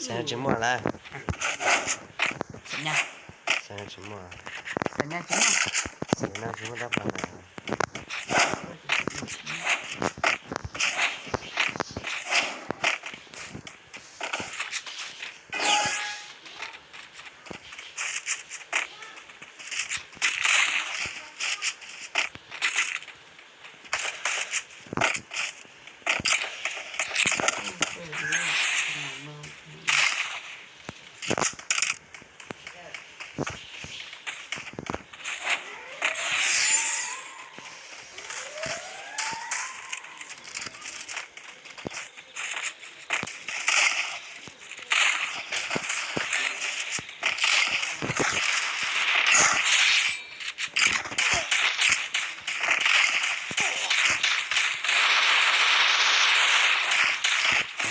ສະຫຍັງຈຶ່ງມົວລະ? ສັນຍາ ສະຫຍັງຈຶ່ງມົວ? ສັນຍາຈິງມົວ ສະຫຍັງຈຶ່ງມົວ ດັບມາລະ.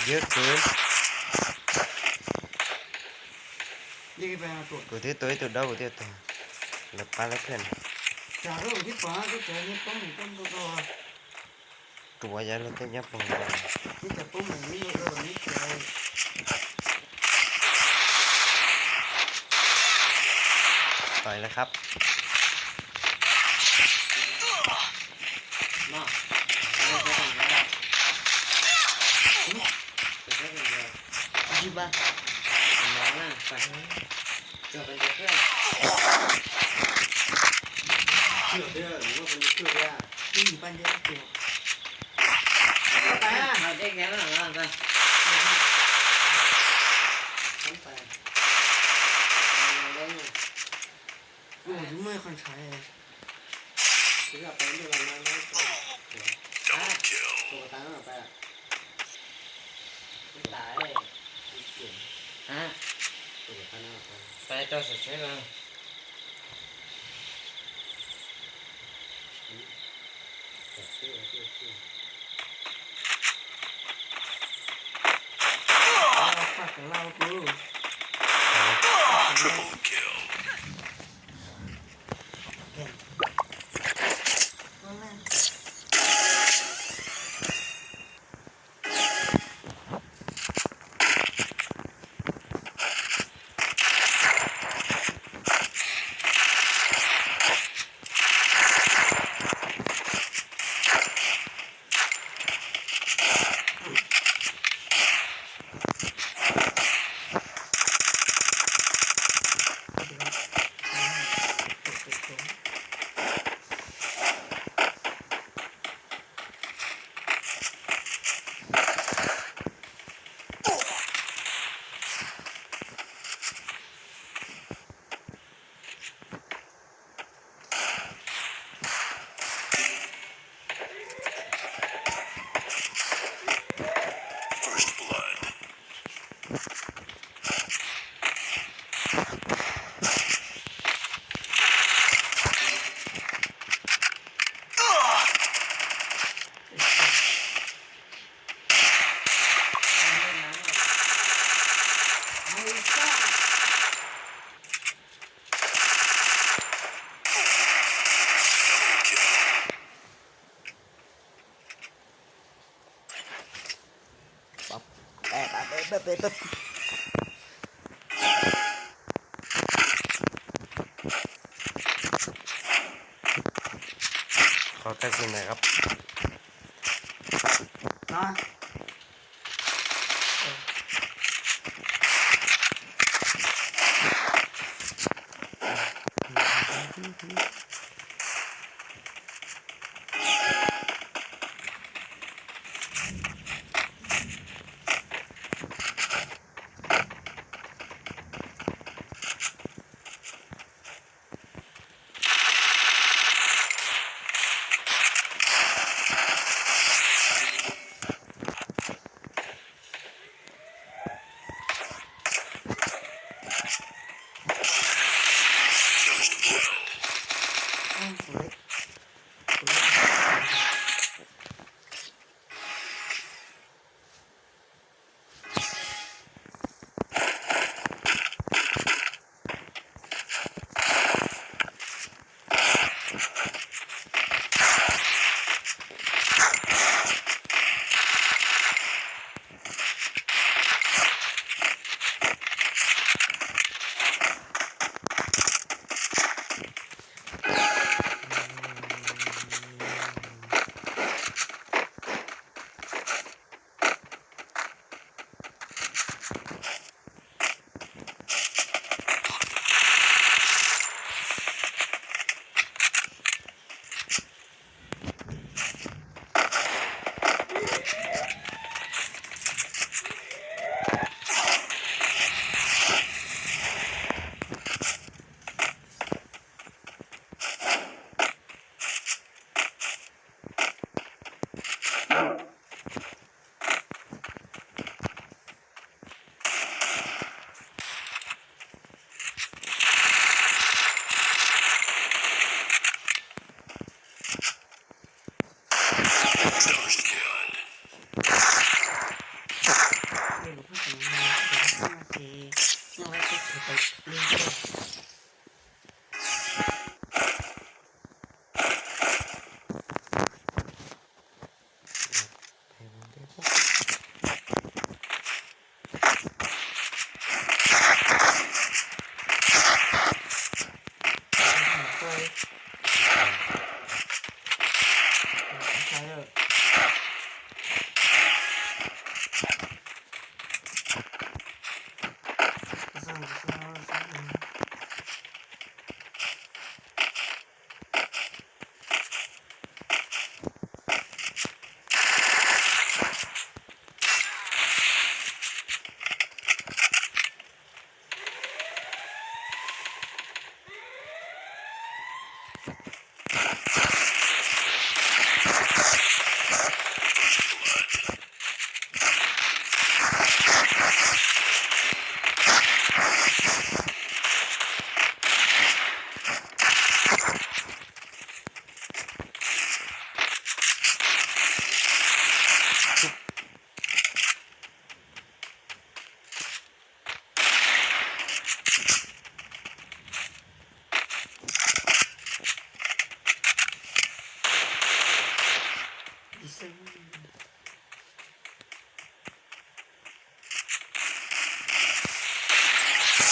ເຍອະເກີນ. ນີ້ໄປຫາຕົວ ກູຖືຕົວ ໂຕດອກ ກູຖືຕົວ ແລ້ວປາແລ້ວເພື່ອນ ຈາກໂລກທີ່ຟ້າ ກໍຈະມີປ້ອມ ປ້ອມຕົວ ຕົວໃຫຍ່ລົງເຕັມຍັບປອມ ມີແຕ່ປ້ອມ ມີລົດ ມີແຕ່ ຕ່ອຍແລ້ວຄັບ ມາ ໄປໄປໄປໄປ ຊິບາ ມາ ໄປ ເຈົ້າເປັນເພື່ອນ ເຊື່ອເດີ ວ່າເປັນເພື່ອນ ນີ້ປັນເດີ ໄປ ເອົາເດັກແລ້ວ ໄປ ໄປ ໄປ ໂອ້ຍ ເມື່ອຍຄັນໄຊ Double kill. ຕາຍ ຮະ ໄປຕໍ່ເສຍເຊີຍ Double kill. ປັບ ແປະ ແປະ ແປະ ແປະ ແປະ ຂໍຕັດສິນໜ້ອຍຄັບ ນະ. ໂ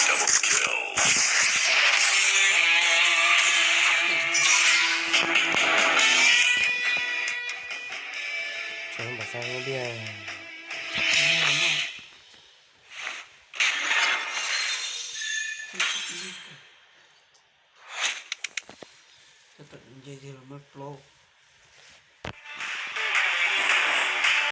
Double kill. ແຊງບໍ່ແຊງເດ. ຈະເປັນໃຫຍ່ທີ່ລະມັດໂປຣ.